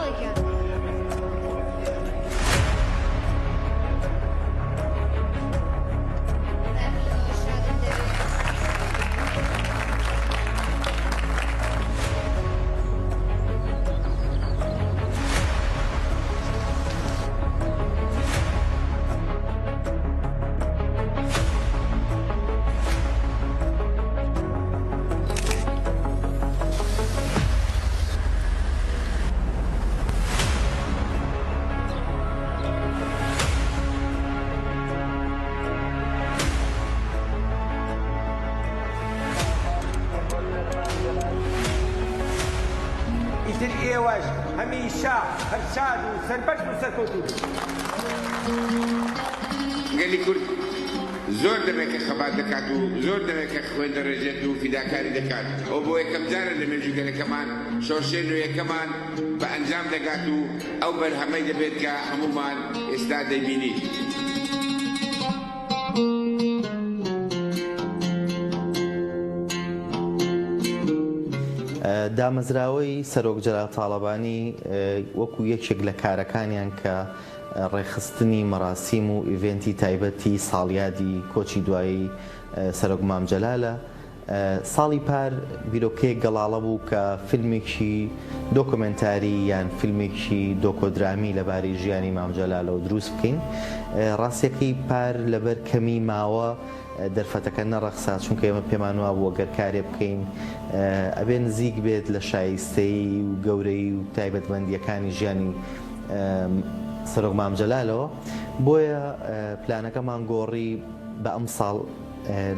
منداڵێکیان. ئیتر ئێوەش هەمیشە هەر شاد و سەربەرز و سەرکەوتوو بن. گەلی کورد زۆر دەمێکە خەبات دەکات و زۆر دەمێکە خوێن دەڕێژێت و فیداکاری دەکات. ئەوە بۆ یەکەم جارە لە مێژووی گەلەکەمان شۆرشێ نوێیەکەمان بە ئەنجام دەگات و ئەو بەرهەمەی دەبێت کە هەموومان ئێستا دەیبینین. دامەزراوەی سەرۆک جەلال تاڵەبانی وەکو یەکێک لە کارەکانیان کە ڕێکخستنی مەراسیم و ئیڤێنتی تایبەتی ساڵیادی کۆچی دوایی سەرۆک مام جەلالە، ساڵی پار بیرۆکەیەک گەڵاڵە بوو کە فیلمێکی دۆکۆمێنتاری یان فیلمێکی دۆکۆدرامی لەبارەی ژیانی مام جەلالەوە دروست بکەین. ڕاستیەکەی پار لەبەر کەمی ماوە دەرفەتەکە نەڕەخسا، چونکە ئێمە پێمان وابوو گەر کارێ بکەین ئەبێ نزیک بێت لە شایستەیی و گەورەیی و تایبەتمەندییەکانی ژیانی سەرۆک مام جەلالەوە، بۆیە پلانەکەمان گۆڕی بە ئەمساڵ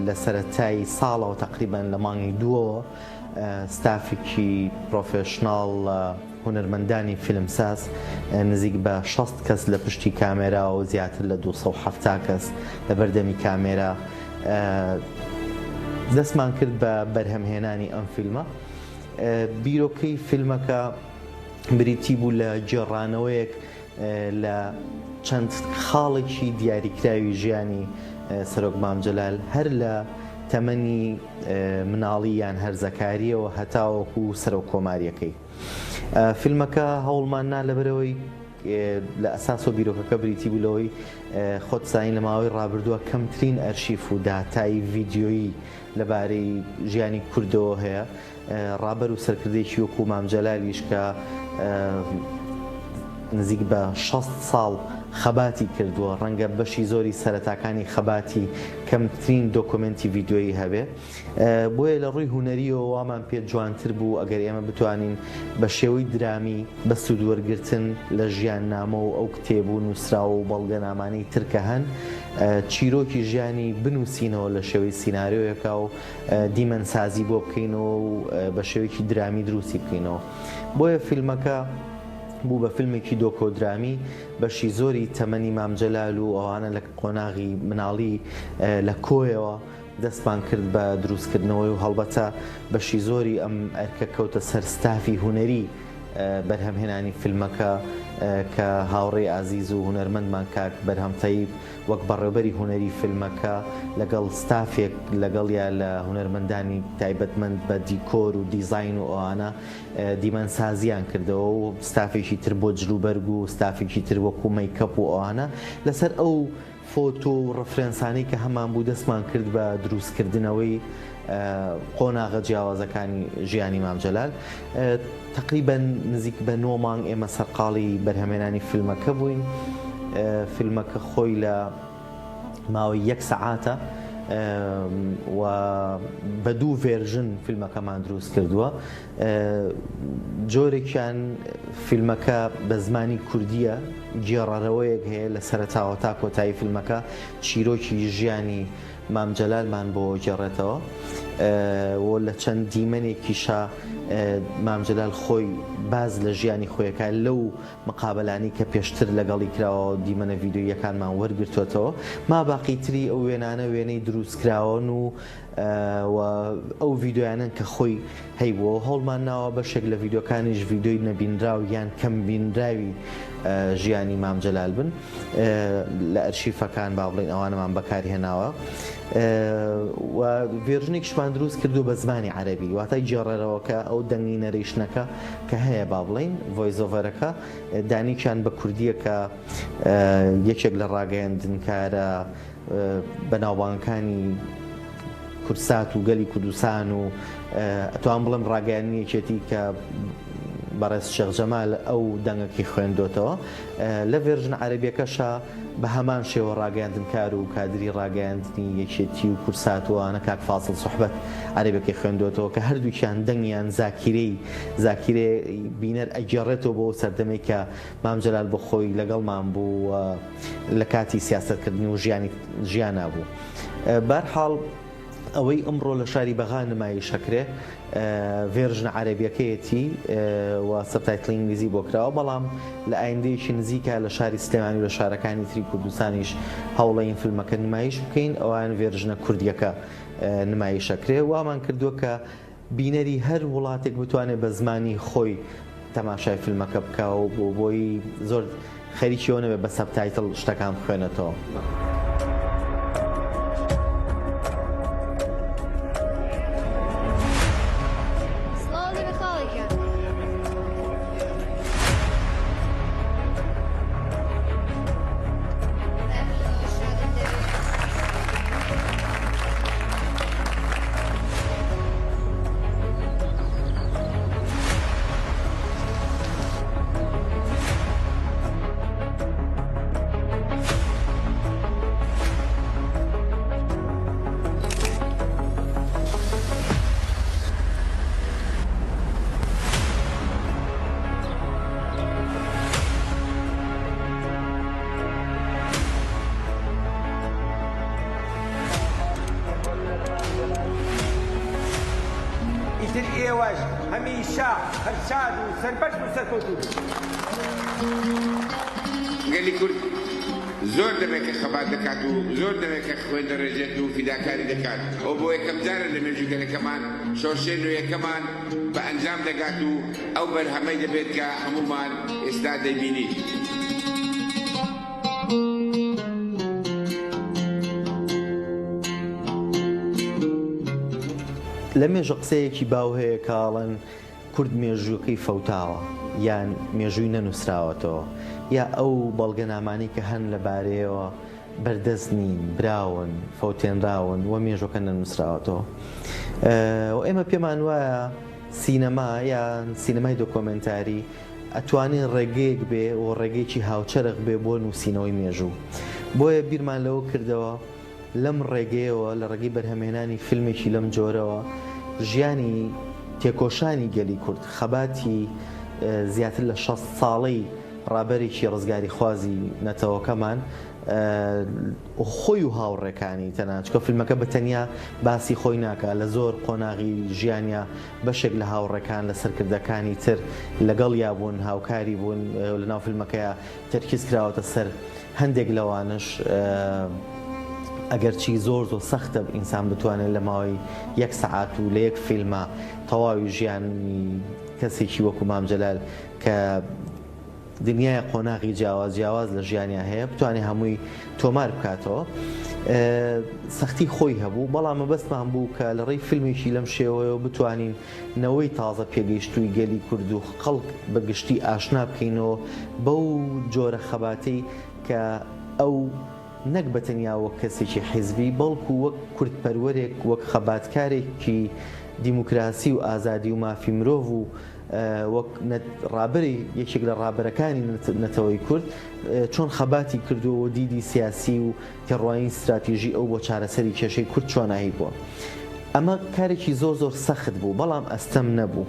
لە سەرەتای ساڵەوە تەقریبەن لە مانگی دووەوە ستافێکی پرۆفێشناڵ لە هونەرمەندانی فیلمساز نزیک بە 60 کەس لە پشتی کامێرا و زیاتر لە 270 کەس لە بەردەمی کامێرا دەستمان کرد بە بەرهەمهێنانی ئەم فیلمە. بیرۆکەی فیلمەکە بریتی بوو لە گێڕانەوەیەک لە چەند خاڵێکی دیاریکراوی ژیانی سەرۆک مام جەلال هەر لە تەمەنی مناڵی یان هەرزەکارییەوە هەتاوەکو سەرۆک کۆمارییەکەی. فیلمەکە هەوڵمان نا لەبەرئەوەی لە ئەساسەوە بیرۆکەکە بریتی بوو لەوەی خۆت زانی لە ماوەی ڕابردووە کەمترین ئەرشیف و داتای ڤیدیۆیی لەبارەی ژیانی کوردەوە هەیە، ڕابەر و سەرکردەیەکی وەکوو مام جەلالیش کە نزیک بە 60 ساڵ خەباتی کردووە، ڕەنگە بەشی زۆری سەرەتاکانی خەباتی کەمترین دۆکۆمێنتی ڤیدیۆیی هەبێ. بۆیە لە ڕووی هونەرییەوە وامان پێ جوانتر بوو ئەگەر ئێمە بتوانین بە شێوەی درامی بە سوودوەرگرتن لە ژیاننامە و ئەو کتێب و نووسراوە و بەڵگەنامانەی تر کە هەن چیرۆکی ژیانی بنووسینەوە لە شێوەی سیناریۆیەکا و دیمەنسازی بۆ بکەینەوە و بە شێوەیەکی درامی دروستی بکەینەوە. بۆیە فیلمەکە بوو بە فیلمێکی دۆکۆدرامی، بەشی زۆری تەمەنی مام جەلال و ئەوانە لە قۆناغی مناڵی لە کۆیەوە دەستمان کرد بە دروستکردنەوەی و هەڵبەتە بەشی زۆری ئەم ئەرکە کەوتە سەر ستافی هونەری بەرهەمهێنانی فیلمەکە کە هاوڕێی ئازیز و هونەرمەندمان کاک بەرهەم تەیب وەک بەڕێوبەری هونەری فیلمەکە لەگەڵ ستافێک لەگەڵیا لە هونەرمەندانی تایبەتمەند بە دیکۆر و دیزاین و ئەوانە دیمەنسازیان کردەوە و ستافێکی تر بۆ جلوبەرگ و ستافێکی تر وەکو مەیکەپ و ئەوانە لەسەر ئەو فۆتۆ و ڕفرێنسانەی کە هەمان بوو دەستمان کرد بە دروستکردنەوەی قۆناغە جیاوازەکانی ژیانی مام جەلال. تەقریبەن نزیک بە نۆ مانگ ئێمە سەرقاڵی بەرهەمێنانی فیلمەکە بووین. فیلمەکە خۆی لە ماوەی یەک سەعاتە و بە دوو ڤێرژن فیلمەکەمان دروست کردووە. جۆرێکیان فیلمەکە بە زمانی کوردییە، گێڕەرەوەیەک هەیە لە سەرەتاوە تا کۆتایی فیلمەکە چیرۆکی ژیانی مام جەلالمان بۆ گێڕێتەوە و لە چەند دیمەنێکیشا مام جەلال خۆی باس لە ژیانی خۆیەکە لەو مقابەلانەی کە پێشتر لەگەڵی کراوە دیمەنە ڤیدیۆییەکانمان وەرگرتووەتەوە. ما باقی تری ئەو وێنانە وێنەی دروستکراوەن و. و ئەو ڤیدیۆیانەن کە خۆی هەیبووە و هەوڵمان ناوە بەشێک لە ڤیدیۆکانیش ڤیدیۆی نەبینراو یان کەم بینراوی ژیانی مام جەلال بن لە ئەرشیفەکان با بڵێین ئەوانەمان بەکارهێناوە و version ێکیشمان دروست کردو بە زمانی عەرەبی واتە گێڕەرەوەکە ئەو دەنگی narration ەکە کە هەیە با بڵێین voice over ەکە دانیکیان بە کوردیە کە یەکێک لە ڕاگەیەندنکارە بەناوبانگەکانی کوردسات و گەلی کوردستان و ئەتوان بڵێم ڕاگەیاندنی یەکێتی کە بەڕێز شێخ جەمال ئەو دەنگەکەی خوێندۆتەوە لە version عەرەبیەکەشا بە هەمان شێوە ڕاگەیاندنکار و کادری ڕاگەیاندنی یەکێتی و کوردسات و ئەوانە کاک فازڵ سوحبەت عەرەبیەکەی خوێندۆتەوە کە هەردووکیان دەنگیان زاکیرەی زاکیرەی بینەر ئەگێڕێتەوە بۆ ئەو سەردەمەی کە مام جەلال بۆ خۆی لەگەڵمان بوو و لە کاتی سیاسەتکردن و ژیانی ژیانا بوو. بەهەرحاڵ ئەوەی ئەمڕۆ لە شاری بەغا نمایش ئەکرێ version ە عەرەبیەکەیەتی و subtitle ی ئینگلیزی بۆ کراوە، بەڵام لە ئایندەیەکی نزیکا لە شاری سلێمانی و لە شارەکانی تری کوردستانیش هەوڵەین فیلمەکە نمایش بکەین، ئەوان version ە کوردیەکە نمایش ئەکرێ. وامان کردووە کە بینەری هەر وڵاتێک بتوانێت بە زمانی خۆی تەماشای فیلمەکە بکا و بۆ بۆی زۆر خەریکی ئەوە نەبێت بە subtitle شتەکان بخوێنێتەوە. سڵاو لێبێ خاڵە گیان. شادم دەوێ. ئیتر ئێوەش هەمیشە هەر شاد و سەربەرز و سەرکەوتوو بن. گەلی کورد زۆر دەمێکە خەبات دەکات و زۆر دەمێکە خوێن دەڕێژێت و فیداکاری دەکات. ئەوە بۆ یەکەم جارە لە مێژووی گەلەکەمان شۆرشێ نوێیەکەمان بە ئەنجام دەگات و ئەو بەرهەمەی دەبێت کە هەموومان ئێستا دەیبینین. لە مێژە قسەیەکی باو هەیە کە ئەڵێن کورد مێژووەکەی فەوتاوە یان مێژووی نەنووسراوەتەوە یا ئەو بەڵگەنامانەی کە هەن لە بارەیەوە بەردەست نین، براون، فەوتێنراون و مێژووەکە نەنووسراوەتەوە. و ئێمە پێمان وایە سینەما یان سینەمای دۆکۆمێنتاری ئەتوانێ ڕێگەیەک بێ و ڕێگەیەکی هاوچەرخ بێ بۆ نووسینەوەی مێژوو. بۆیە بیرمان لەوە کردەوە لەم ڕێگەیەوە، لە ڕێگەی بەرهەمهێنانی فیلمێکی لەم جۆرەوە، ژیانی تێکۆشانی گەلی کورد، خەباتی زیاتر لە 60 ساڵەی ڕابەرێکی ڕزگاریخوازی نەتەوەکەمان، خۆی و هاوڕێکانی تەنها، چونکە فیلمەکە بە تەنیا باسی خۆی ناکا، لە زۆر قۆناغی ژیانیا بەشێک لە هاوڕێکان، لە سەرکردەکانی تر لەگەڵیا بوون، هاوکاری بوون، لەناو فیلمەکەیا تەرکیز کراوەتە سەر هەندێک لەوانەش، ئەگەرچی زۆر زۆر سەختە ئینسان بتوانێت لە ماوەی یەک سەعات و لە یەک فیلما تەواوی ژیانی کەسێکی وەکو مام جەلال کە دنیای قۆناغی جیاواز جیاواز لە ژیانیا هەیە بتوانێت هەمووی تۆمار بکاتەوە سەختی خۆی هەبوو بەڵام مەبەستمان بوو کە لە ڕێی فیلمێکی لەم شێوەیەوە بتوانین نەوەی تازە پێگەیشتووی گەلی کورد و خەڵک بە گشتی ئاشنا بکەینەوە بەو جۆرە خەباتەی کە ئەو نەک بە تەنیا وەک کەسێکی حیزبی بەڵکو وەک کوردپەروەرێک وەک خەباتکارێکی دیموکراسی و ئازادی و مافی مرۆڤ و وەک ڕابەری یەکێک لە ڕابەرەکانی نەتەوەی کورد چۆن خەباتی کردووە و دیدی سیاسی و تێڕوانین ستراتیژی ئەو بۆ چارەسەری کێشەی کورد چۆنایی بووە. ئەمە کارێکی زۆر زۆر سەخت بوو، بەڵام ئەستەم نەبوو.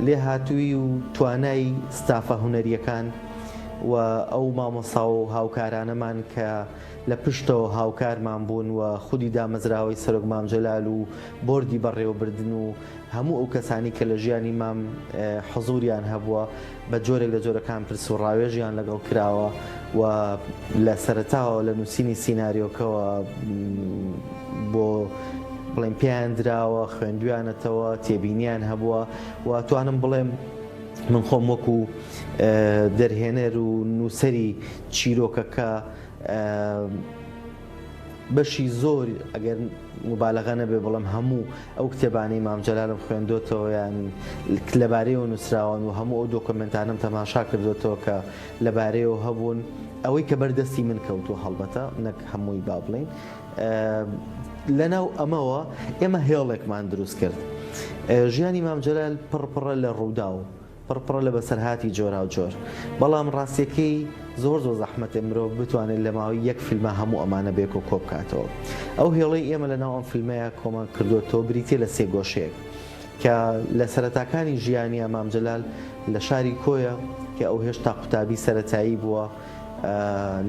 لێهاتوویی و توانای ستافە هونەرییەکان و ئەو مامۆستا و هاوکارانەمان کە لە پشتەوە هاوکارمان بوون و خودی دامەزراوەی سەرۆک مام جەلال و بۆردی بەڕێوەبردن و هەموو ئەو کەسانەی کە لە ژیانی مام حزوریان هەبووە بە جۆرێک لە جۆرەکان پرس و ڕاوێژیان لەگەڵ کراوە و لە سەرەتاوە لە نووسینی سیناریۆکەوە بۆ بڵێن پێیان دراوە، خوێندویانەتەوە، تێبینیان هەبووە و توانم بڵێم من خۆم وەکو دەرهێنەر و نووسەری چیرۆکەکە بەشی زۆر ئەگەر موبالەغە نەبێ بڵێم هەموو ئەو کتێبانەی مام جەلالم خوێندۆتەوە یان لەبارەیەوە نووسراون و هەموو ئەو دۆکۆمێنتانەم تەماشا کردۆتەوە کە لەبارەیەوە هەبوون ئەوەی کە بەردەستی من کەوتووە هەڵبەتە نەک هەمووی با بڵێین لەناو ئەمەوە ئێمە هێڵێکمان دروست کرد ژیانی مام جەلال پڕ پڕە لە ڕووداو پڕ پڕە لە بەسەرهاتی جۆراوجۆر. بەڵام ڕاستیەکەی زۆر زۆر زەحمەتە مرۆڤ بتوانێت لە ماوەی یەک فیلما هەموو ئەمانە بێکۆ کۆ بکاتەوە. ئەو هێڵەی ئێمە لە ناو ئەم فیلمەیا کۆمان کردۆتەوە بریتیە لە سێگۆشەیەک کە لە سەرەتاکانی ژیانیا مام جەلال لە شاری کۆیە کە ئەو هێشتا قوتابی سەرەتایی بووە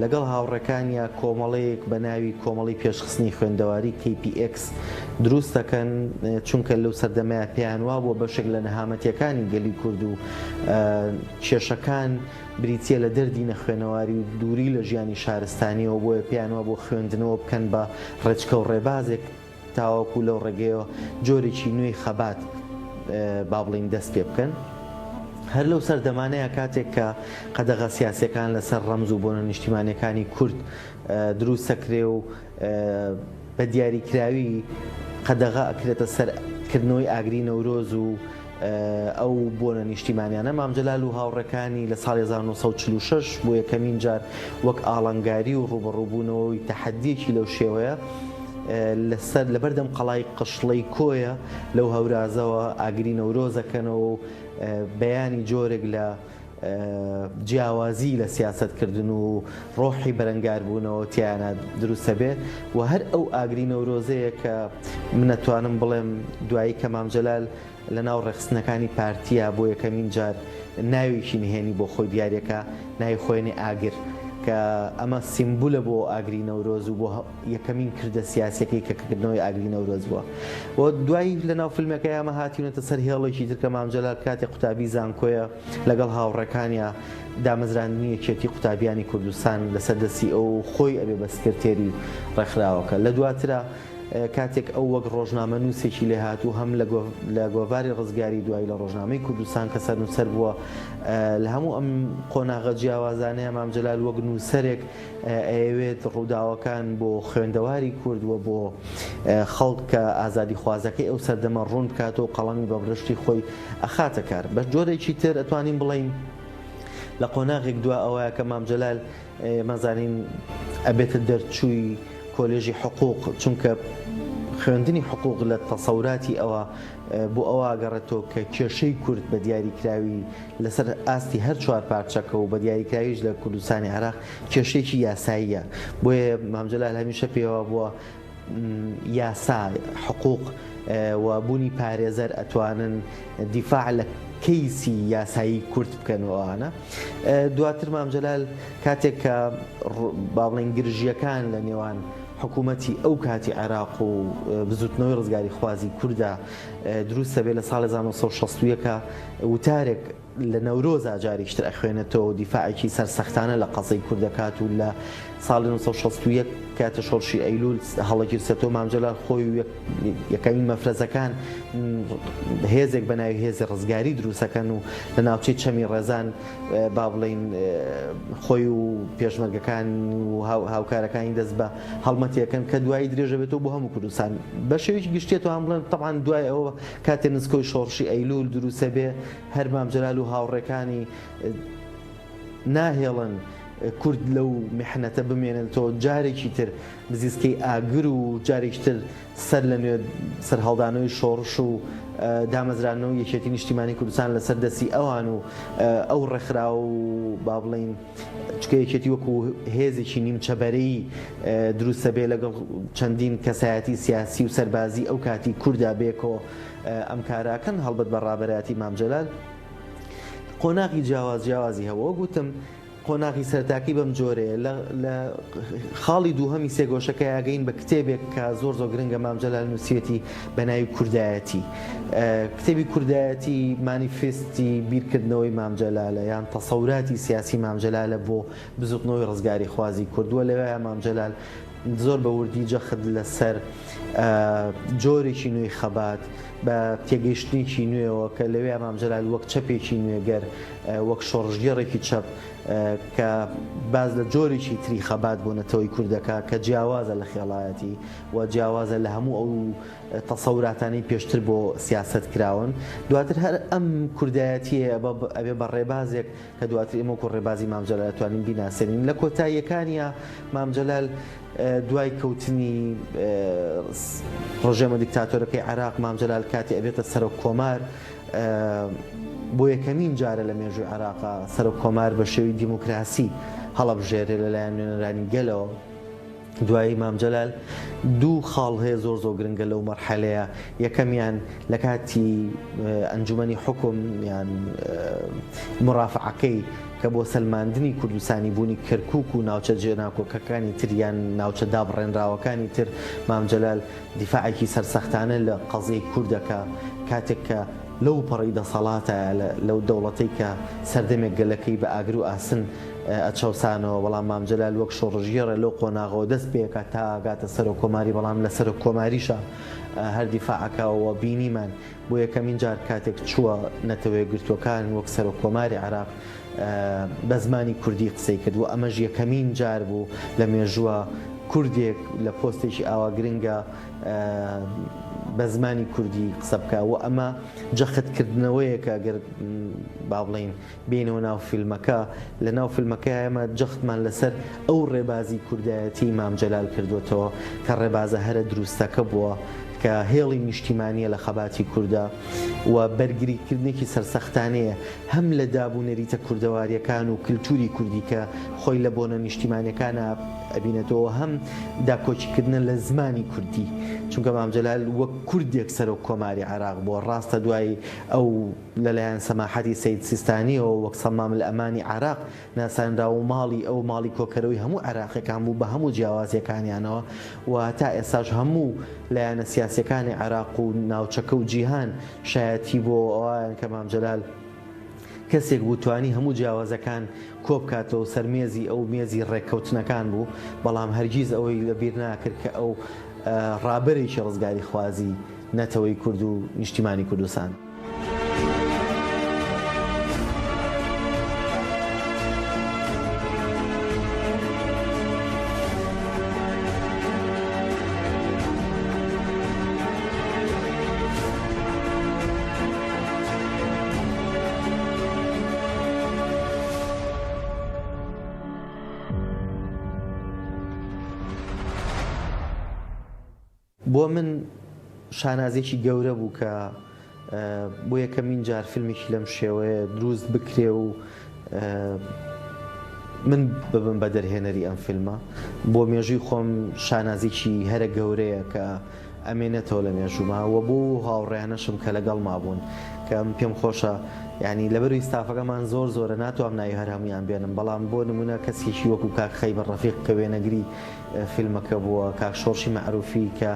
لەگەڵ هاوڕێکانیا کۆمەڵەیەک بە ناوی کۆمەڵەی پێشخستنی خوێندەواری، KPX، دروست دەکەن، چونکە لەو سەردەمەیا پێیان وابووە بەشێک لە نەهامەتییەکانی گەلی کورد و کێشەکان بریتییە لە دەردی نەخوێنەواری و دووری لە ژیانی شارستانییەوە، بۆیە پێیان وابووە خوێندنەوە بکەن بە ڕێچکە و ڕێبازێک تاوەکو لەو ڕێگەیەوە جۆرێکی نوێی خەبات با بڵێین دەست پێ بکەن. هەر لەو سەردەمانەیە کاتێک کە قەدەغە سیاسیەکان لەسەر ڕەمز و بۆنە نیشتیمانیەکانی کورد دروست ئەکرێ و بە دیاریکراوی قەدەغە ئەکرێتە سەر کردنەوەی ئاگری نەورۆز و ئەو بۆنە نیشتیمانیانە، مام جەلال و هاوڕێکانی لە ساڵی 1946 بۆ یەکەمین جار وەک ئاڵنگاری و ڕووبەڕووبوونەوەی تەحەدیەکی لەو شێوەیە لەسەر لەبەردەم قەڵای قشڵەی کۆیە لەو هەورازەوە ئاگری نەورۆز ئەکەنەوە و بەیانی جۆرێک لە جیاوازی لە سیاسەتکردن و ڕۆحی بەرەنگاربوونەوە تیایانا دروست ئەبێ و هەر ئەو ئاگری نەورۆزەیە کە من ئەتوانم بڵێم دوایی کە مام جەلال لە ناو ڕێکخستنەکانی پارتیا بۆ یەکەمین جار ناوێکی نهێنی بۆ خۆی دیاریەکا ناوی خۆێنێ ئاگر کە ئەمە سیمبولە بۆ ئاگری نەورۆز و بۆ یەکەمین کردە سیاسیەکەی کە کردنەوەی ئاگری نەورۆز بووە و دوایی لە ناو فیلمەکەی ئەمە هاتیونەتە سەر هێڵێکی تر کە مام جەلال کاتێ قوتابی زانکۆیە لەگەڵ هاوڕێکانیا دامەزراندنی یەکێتی قوتابیانی کوردستان لەسەر دەستی ئەو خۆی ئەبێ بە سکرتێری ڕێکخراوەکە لە دواترا کاتێک ئەو وەک ڕۆژنامەنووسێکی لێهاتوو هەم لە گۆڤاری ڕزگاری دوایی لە ڕۆژنامەی کوردستان کە سەرنووسەر بووە لە هەموو ئەم قۆناغە جیاوازانەیە مام جەلال وەک نووسەرێک ئەیەوێت ڕووداوەکان بۆ خوێندەواری کورد و بۆ خەڵکە ئازادیخوازەکەی ئەو سەردەمە ڕوون بکاتەوە و قەڵەمی بە بڕشتی خۆی ئەخاتە کار. بە جۆرێکی تر ئەتوانین بڵێین لە قۆناغێک دوا ئەوە کە مام جەلال ئێمە زانین ئەبێتە دەرچووی کۆلێژی حقوق چونکە خوێندنی حقوق لە تەسەوراتی ئەوە بۆ ئەوە ئەگەڕێتەوە کە کێشەی کورد بە دیاریکراوی لەسەر ئاستی هەر چوار پارچەکە و بە دیاریکراویش لە کوردستانی عێراق کێشەیەکی یاساییە بۆیە مام جەلال هەمیشە پێیوابووە یاسا، حقوق، و بوونی پارێزەر ئەتوانن دیفاع لە کەیسی یاسایی کورد بکەن و ئەوانە. دواتر مام جەلال کاتێک کە با بڵێین گرژییەکان لە نێوان حکوومەتی ئەو کاتی عێراق و بزووتنەوەی ڕزگاریخوازی کوردا دروست دەبێت لە ساڵی 1961 وتارێک لە نەورۆزا جارێکی تر ئەخوێنێتەوە و دیفاعێکی سەرسەختانە لە قەزەی کورد دەکات و لە ساڵی 1961 کاتە شۆڕشی ئەیلول هەڵەگیرسێتەوە مام جەلال خۆی و یەکەمین مەفرەزەکان هێزێک بە ناوی هێزی ڕزگاری دروستەکەن و لە ناوچەی چەمی ڕێزان با بڵێین خۆی و پێشمەرگەکان و هاوکارەکانی دەست بە هەڵمەتێکن کە دوایی درێژە بێتەوە بۆ هەموو کوردستان بە شێوەیەکی گشتیە توان بڵێن تەبعەن دوای ئەوە کاتێ نسکۆی شۆڕشی ئەیلول دروستە بێ هەر مام جەلال و هاوڕێکانی ناهێڵن کورد لەو میحنەتە بمێنێتەوە جارێکی تر بزیسکەی ئاگر و جارێکی تر سەر لە نوێ سەرهەڵدانەوەی شۆڕش و دامەزراندنەوەی یەکێتی نیشتیمانی کوردستان لەسەر دەستی ئەوان و ئەو ڕێکخراو و با بڵێین چونکە یەکێتی وەکو هێزێکی نیمچە بەرەیی دروستە بێ لەگەڵ چەندین کەسایەتی سیاسی و سەربازی ئەو کاتی کوردا بێکۆ ئەم کاراکەن هەڵبەت بە ڕابەرایەتی مام جەلال قۆناغی جیاواز جیاوازی هەبوو وەک وتم قۆناغی سەرتاکەی بەم جۆرەیە لە لە خاڵی دووهەمی سێگۆشەکە یاگەین بە کتێبێک کە زۆر زۆر گرنگە مام جەلال نووسیوێتی بە ناوی کوردایەتی کتێبی کوردایەتی مانیفستی بیرکردنەوەی مام جەلالە یان تەسەوراتی سیاسی مام جەلالە بۆ بزوتنەوەی ڕزگاریخوازی کورد وە لەوێیا مام جەلال. زۆر بە وردی جەخت لەسەر جۆرێکی نوێی خەبات بە تێگەیشتنێکی نوێوە کە لەوێ مام جەلال وەک چەپێکی نوێگەر وەک شۆڕشگێڕێکی چەپ کە باس لە جۆرێکی تری خەبات بۆ نەتەوەی کورد دەکا کە جیاوازە لە خێڵایەتی و جیاوازە لە هەموو ئەو تەسەوراتانەی پێشتر بۆ سیاسەت کراون. دواتر هەر ئەم کوردایەتییە ئەبێ بە ڕێبازێک کە دواتر ئێمە وەکوو ڕێبازی مام جەلال ئەتوانین بیناسێنین. لە کۆتاییەکانیا مام جەلال دوای کەوتنی ڕژێمە دیکتاتۆرەکەی عێراق مام جەلال کاتێ ئەبێتە سەرۆک کۆمار بۆ یەکەمین جارە لە مێژووی عێراقا سەرۆک کۆمار بە شێوەی دیموکراسی هەڵەبژێرێ لەلایەن نوێنەرانی گەلەوە. دوایی مام جەلال دوو خاڵ هەیە زۆر زۆر گرنگە لەو مەرحەلەیە، یەکەمیان لە کاتی ئەنجومەنی حوکم یان مورافعەکەی کە بۆ سەلماندنی کوردستانی بوونی کەرکوک و ناوچە جێناکۆکەکانی تر یان ناوچە دابڕێنراوەکانی تر مام جەلال دیفاعێکی سەرسەختانە لە قەزیەی کورد دەکا کاتێک کە لەو پەڕی دەسەڵاتایە لەو دەوڵەتەی کە سەردەمێک گەلەکەی بە ئاگر و ئاسن ئەچەوسانەوە، بەڵام مام جەلال وەک شۆڕشگێڕێ لەو قۆناغەوە دەست پێکا تا ئەگاتە سەرۆک کۆماری، بەڵام لە سەرۆک کۆماریشا هەر دیفاع ئەکا و بینیمان بۆ یەکەمین جار کاتێک چووە نەتەوەیەکگرتووەکان وەک سەرۆک کۆماری عێراق بە زمانی کوردی قسەی کرد و ئەمەش یەکەمین جار بوو لە مێژووە کوردێک لە پۆستێکی ئاوا گرنگە بە زمانی کوردی قسە بکا و ئەمە جەختکردنەوەیەکە گەر با بڵێین بێینەوە ناو فیلمەکە، لە ناو فیلمەکەیا ئێمە جەختمان لەسەر ئەو ڕێبازی کوردایەتیی مام جەلال کردووەتەوە کە ڕێبازە هەرە دروستەکە بووە، کە هێڵی نیشتیمانییە لە خەباتی کوردا و بەرگریکردنێکی سەرسەختانەیە هەم لە داب و نەریتە کوردەوارییەکان و کلتوری کوردی کە خۆی لە بۆنە نیشتیمانییەکانا ئەبینێتەوە و هەم داکۆکیکردنە لە زمانی کوردی چونکە مام جەلال وەک کوردێک سەرۆک کۆماری عێراق بووە ڕاستە دوای ئەو لەلایەن سەماحەتی سەید سیستانیەوە وەک سەمام الئەمانی عێراق ناسانرا و ماڵی ئەو ماڵی کۆکەرەوەی هەموو عێراقیەکان بوو بە هەموو جیاوازیەکانیانەوە و تا ئێستاش هەموو لایەنە سیاسیەکانی عێراق و ناوچەکە و جیهان شایەتی بۆ ئەوەیان کە مام جەلال کەسێک بوو توانی هەموو جیاوازەکان کۆبکاتەوە و سەر مێزی ئەو مێزی ڕێککەوتنەکان بوو بەڵام هەرگیز ئەوەی لەبیر ناکرد کە ئەو ڕابەرێکی ڕزگاریخوازی نەتەوەی کورد و نیشتیمانی کوردستان. بۆ من شانازیەکی گەورە بوو کە بۆ یەکەمین جار فیلمێکی لەم شێوەیە دروست بکرێ و من ببم بە دەرهێنەری ئەم فیلمە. بۆ مێژووی خۆم شانازیەکی هەرە گەورەیە کە ئەمێنێتەوە لە مێژووما و بۆ هاوڕێیانەشم کە لەگەڵما بوون کە من پێم خۆشە یانی لەبەروی ستافەکەمان زۆر زۆرە ناتوام ناوی هەر هەموویان بێنم بەڵام بۆ نمونە کەسێکی وەکو کاک خەیبەر ڕەفیق کە وێنەگری فیلمەکە بووە، کاک شۆڕشی مەعروفی کە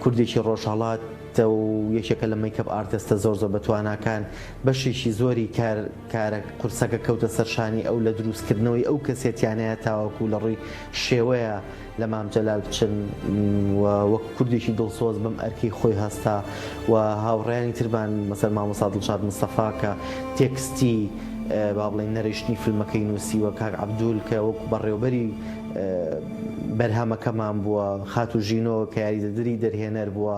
کوردێکی ڕۆژهەڵاتە و یەکێکە لە makeup artist ە زۆر زۆر بەتواناکان، بەشێکی زۆری کار کارە قورسەکە کەوتە سەر شانی ئەو لە دروستکردنەوەی ئەو کەسێتیانەیە تاوەکو لە ڕووی شێوەیە لە مام جەلال بچن و وەک کوردێکی دڵسۆز بەم ئەرکەی خۆی هەستا و هاوڕێیانی ترمان مەسەلەن مامۆستا دڵشاد مستەفا کە تێکستی با بڵێین narration ی فیلمەکەی نووسیوە، کاک عەبدول کە وەکو بەڕێوبەری بەرهەمەکەمان بووە، خاتوو ژینۆ کە یاریدەدەری دەرهێنەر بووە،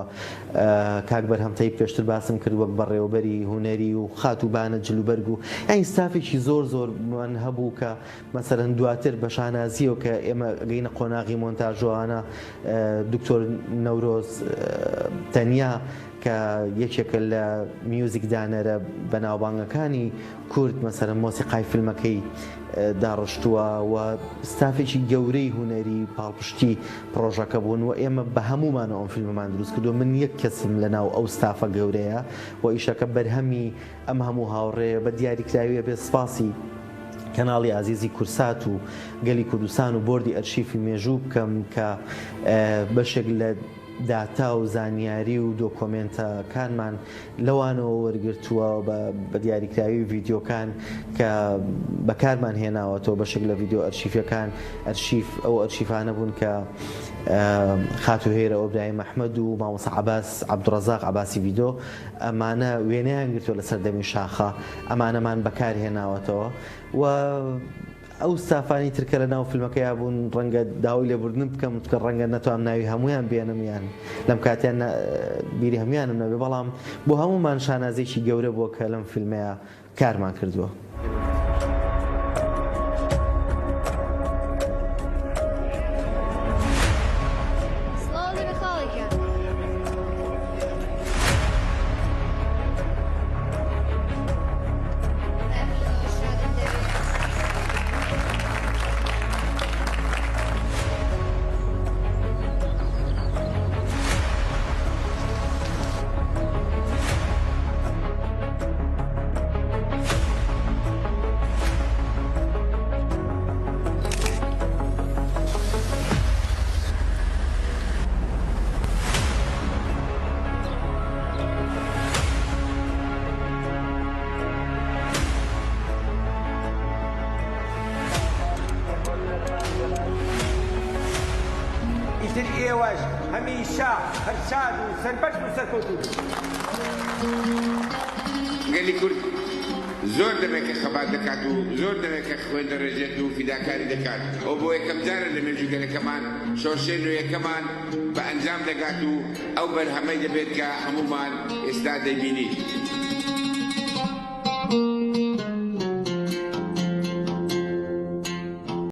کاک بەرهەم تەیب پێشتر باسم کرد وەک بەڕێوەبەری هونەری و خاتوو بانە جلوبەرگ و یانی ستافێکی زۆر زۆرمان هەبوو کە مەسەلەن دواتر بە شانازییەوە کە ئێمە گەینە قۆناغی مۆنتاژۆانە دکتۆر نەورۆز تەنیا کە یەکێکە لە میوزیک دانەرە بەناوبانگەکانی کورد مەسەلەن مۆسیقای فیلمەکەی داڕشتووە و ستافێکی گەورەی هونەری پاڵپشتی پڕۆژەکە بوون و ئێمە بە هەموومانەوە ئەم فیلمەمان دروست کردووە من یەک کەسم لەناو ئەو ستافە گەورەیە و ئیشەکە بەرهەمی ئەم هەموو هاوڕێیە بە دیاریکراوی ئەبێ سپاسی کەناڵی ئازیزی کورسات و گەلی کوردستان و بۆردی ئەرشیفی مێژوو بکەم کە بەشێک لە. داتا و زانیاری و دۆکۆمێنتەکانمان لەوانەوە وەرگرتووە بە دیاریکراوی ڤیدیۆکان کە بەکارمان هێناوەتەوە، بەشێک لە ڤیدیۆ ئەرشیفەکان ئەرشیف ئەو ئەرشیفانە بوون کە خاتوو هێرە ئۆبراهیم ئەحمەد و مامۆستا عەباس عەبدوڕەزاق عەباسی ڤیدۆ ئەمانە وێنەیان گرتووە لە سەردەمی شاخە ئەمانەمان بەکار هێناوەتەوە و ئەو ستافانەی تر کە لە ناو فیلمەکەیا بوون ڕەنگە داوای لێبوردن بکەم چونکە ڕەنگە نەتوانم ناوی هەموویان بێنم یان لەم کاتیان بیری هەموویانم نەبێ بەڵام بۆ هەموومان شانازیەکی گەورە بووە کە لەم فیلمەیا کارمان کردووە. سڵاو لێبێ خاڵە گیان. ئیتر ئێوەش هەمیشە هەر شاد و سەربەرز و سەرکەوتوو بن. گەلی کورد زۆر دەمێکە خەبات دەکات و زۆر دەمێکە خوێن دەڕێژێت و فیداکاری دەکات. ئەوە بۆ یەکەم جارە لە مێژووی گەلەکەمان شۆرشێ نوێیەکەمان بە ئەنجام دەگات و ئەو بەرهەمەی دەبێت کە هەموومان ئێستا دەیبینین.